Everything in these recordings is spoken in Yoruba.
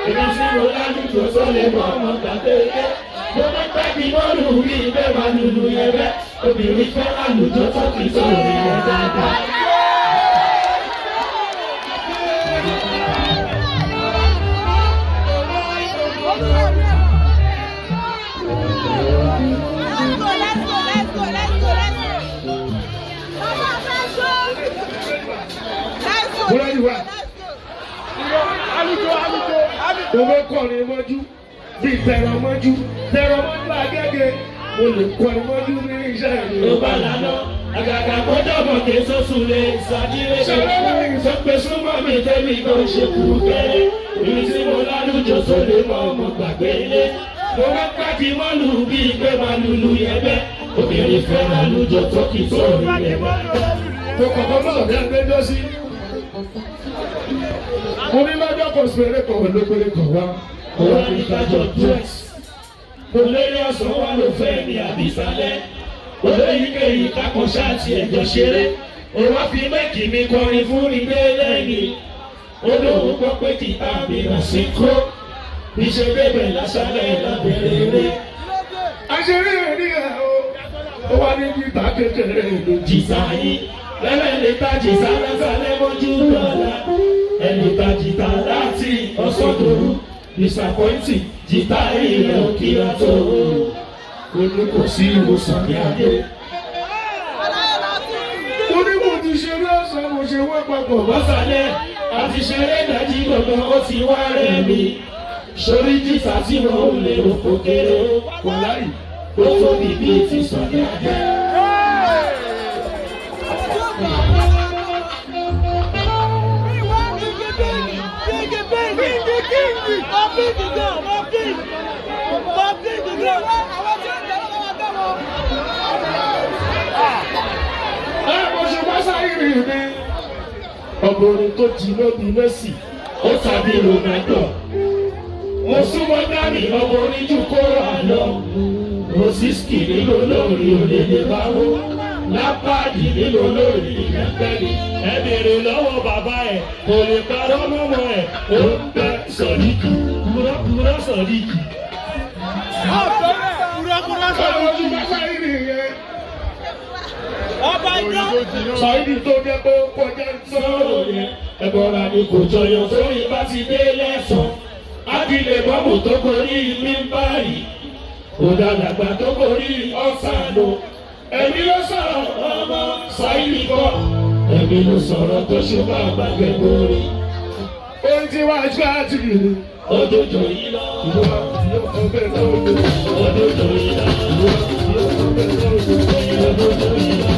Èmi tí mo lálùjọ tó lè mọ ọmọ gbàgbé ilé. Mo máa ń gbàgbé mọ́lù bí bẹ́ẹ̀ máa lùlù yẹn bẹ́ẹ̀. Obìnrin fẹ́ lálùjọ tó kì í sọ̀rọ̀ yẹn dáadáa. Let's go, let's go, let's go, let's go, let's go. Bàbá fẹ́ jó. Let's go, Bọ́lá yìí wà. let's go. Mo fẹ́ kọrin mọ́jú bíi tẹ̀rọ mọ́jú tẹ̀rọ mọ́jú agége mo lè kọrin mọ́jú ní iṣẹ́ mi. Ló bá lànà, àgàgà gbọ́dọ̀ mọ̀ kí sọ́sù lè ṣàdílé. Sọ pé súnmọ́ mi tẹ́mi kan ṣe kú kẹ́rẹ́. Èmi tí mo lálùjọ tó lè mọ ọmọ gbàgbé ilé. Mo máa ń pàdé mọ́lù bíi pé máa lùlù yẹn bẹ́ẹ̀. Obìnrin fẹ́ lálùjọ tó kì í sọ̀rọ̀ yẹn bẹ́ẹ̀. Mo kọ̀kọ́ mọ̀ ní agbẹ́jọ́ sí. Mo ní lọ́jọ́ kan sèré kan olókòlè kan wá. Mo wá ní kájọ dress. Mo lérí ọ̀sán wà ló fẹ́ ní àbísálẹ̀. Olóyìnkéyìí kákan ṣáàtì ẹ̀jọ̀ ṣeré. Ó wá fi mẹ́kì mi kọrin fún ilé lẹ́yìn. Ó lóun gbọ́ pé kìtà mi rà sí kó. Iṣẹ́ bẹ̀bẹ̀ lásàlẹ̀ lábẹ́rẹ́ eré. Àṣírí rí ẹ̀ o. Ó wá ní bíbá kékeré ló jí. Jìtá yìí lẹ́lẹ́ lè ta jìtá lásàlẹ̀ mọ́jú lọ́la. Ẹni ta jìtá láti ọ̀sán dòru. Disappointing jìtá ilẹ̀ òkìlá tó. Ó ní kò sí ìwòsàn ní adé. Aláyọ̀ náà tún. Mo ní mo ti ṣe lọ́sàn-án mo ṣe wọ́n papọ̀. Lọ́sàlẹ̀ àti ṣeré ìdájí gbọ̀ngàn ó ti wá rẹ̀ mi. Sórí jìtá tí mo ń lè rò kó kéré. Kò láyì. Ó tóbi bíi ti sọ̀dí adé. Ẹ mo ṣe wá sáyé rí mi. Ọgọ́rùn tó jí lóbi Messi, ó tàbí Ronaldo. Mo súnmọ́ Dání ọmọ oníjú kó rà lọ. Rosiski nílò lórí òlélẹ̀ báwo. Lápáàdì nílò lórí ìyẹ́pẹ́ni. Ẹ béèrè lọ́wọ́ bàbá ẹ̀, kò lè parọ́ mọ́mọ́ ẹ̀. Ó ń bẹ́ Sọ̀díkì, kúrọ́kúrọ́ Sọ̀díkì. Ẹ mo ṣe wá sáyé rí yẹn. Sáyidì tó jẹ́ pé ó kọjá Sọ̀rọ̀ yẹn, ẹ̀bọ̀ra ni kò jọyọ̀ sórí bá ti dé lẹ́sàn. Ábílẹ̀ bọ́ọ̀mù tó gorí mímbárì. Òdàdàgbà tó gorí ọ̀sánù. Ẹ̀mí ló sọ̀rọ̀ ọmọ Sáyidì kọ́. Ẹ̀mí ló sọ̀rọ̀ tó ṣe bá àgbàgbẹ́ borí. Ohun tí wàá ṣe àti ìlú. Òjòjò yìí lọ. Òjòjò yìí lọ. Òjòjò yìí lọ. Òjòjò yìí lọ.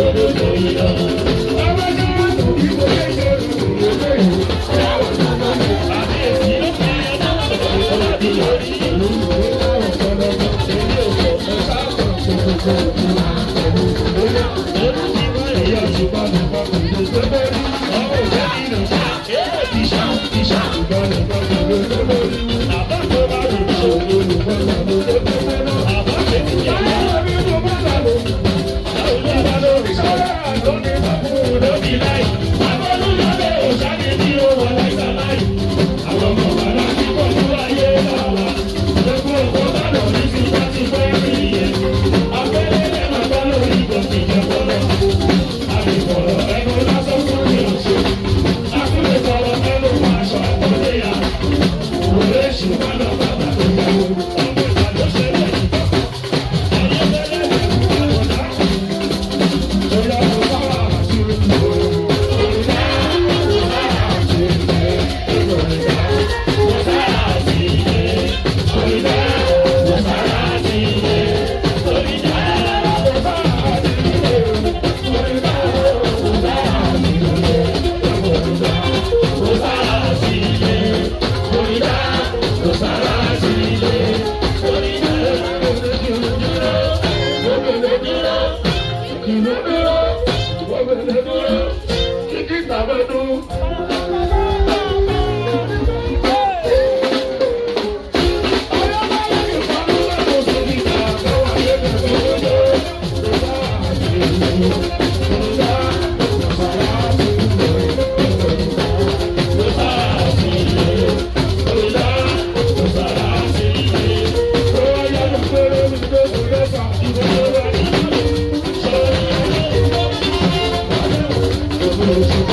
Òjòjò yìí lọ. Thank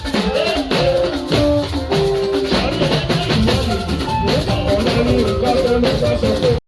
you.